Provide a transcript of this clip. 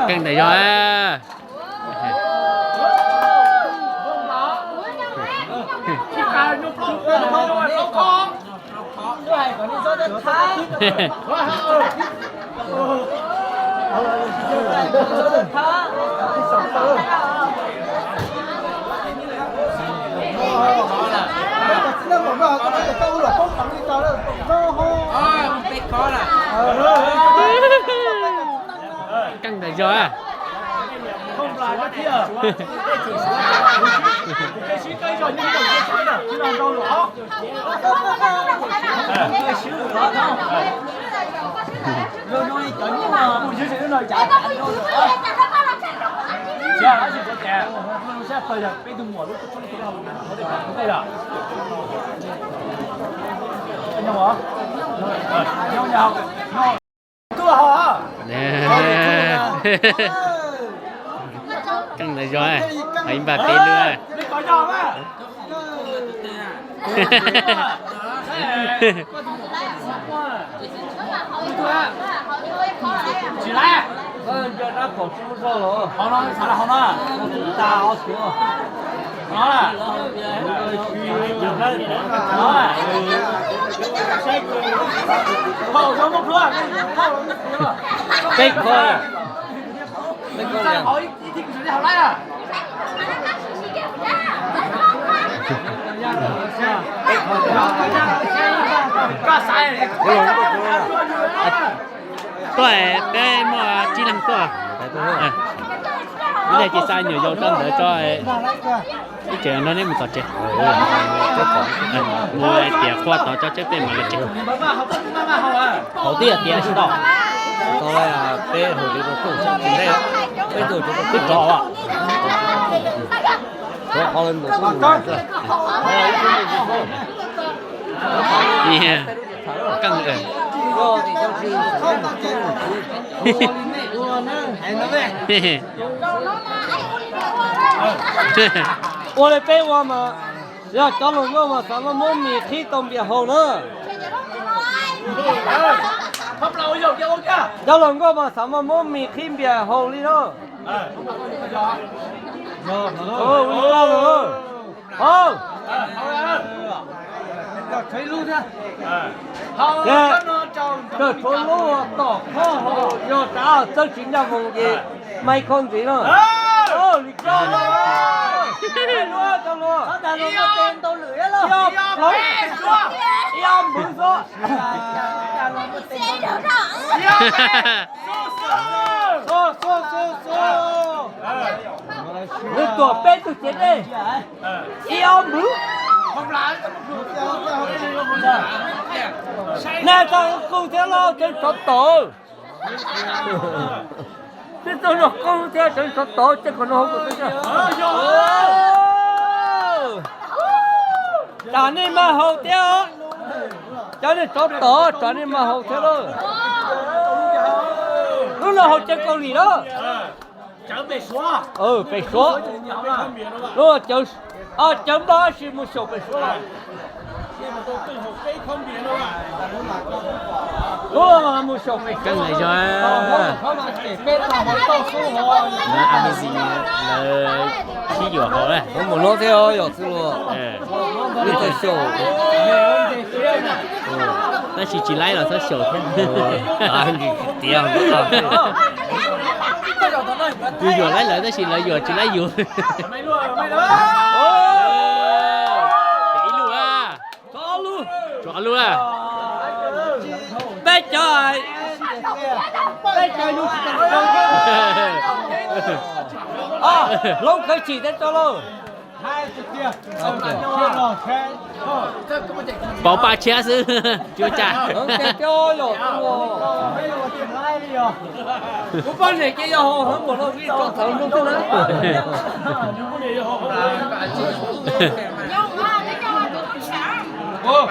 Keej ntawm yog. Keej ntawm yog. Keej ntawm yog, hais npaj peb lub. Peb kho. Tuaj, peb muaj tsib leeg tuaj. Ib leeg ces xa nyuam yaus rau ntawd tso. Ib tsev no neb mus tom tsev. Mus tias qhua tod tso tseb peb mam los tsev. Thaum twb yog tias tsis tau. Tau peb hauv li rau tub tsis ntej, peb tuaj rau tub rov. Keej. Ua li peb ua mas, yog cov hluas nkauj mas xav muab mis qhib tau npias haus na. Cov hluas nkauj mas xav muab mis qhib npias haus li na. Kawg tshuav lub tom qhov hauv yog rau txawb tsis ncaj ncees ces mas ib khob ntxiv na. Li coj, coj luag, ib ob npwv xwb. Nws tuam peb tug cev dej, ib ob npwv. Nej txog qub thiab los tseem tsov tom. Twb txog zog qub thiab tseem tsov tom, ces kom nws haus kom tag. Tsam nej mas haus thiab. Cov nej tsov tom tsam nej mas haus thiab lauj. Lub no haus cawv Kaus Lim na. Pem Suav. Lub cawv, cawv npog tab sis mus xyaum pem Suav. Lub mus xyaum pem Suav. Lawv sib yuam haus na. Mus no thiab yog txwj laug. Tab sis tsis laib los txhob xyaum thiab. Yus yuam laib lawv tab sis lawv yuam tsis laib yus. Ib lub a, tsov lub a. Peb cov, peb cov yus tsis tau. Hloov kawg chim thiab tso lauj. Pauv pa tshiab xwb, tsis ua cas. Kuv poj niam ces yog hauv hauv npaum no, kuv tso thaum zoo xwb na.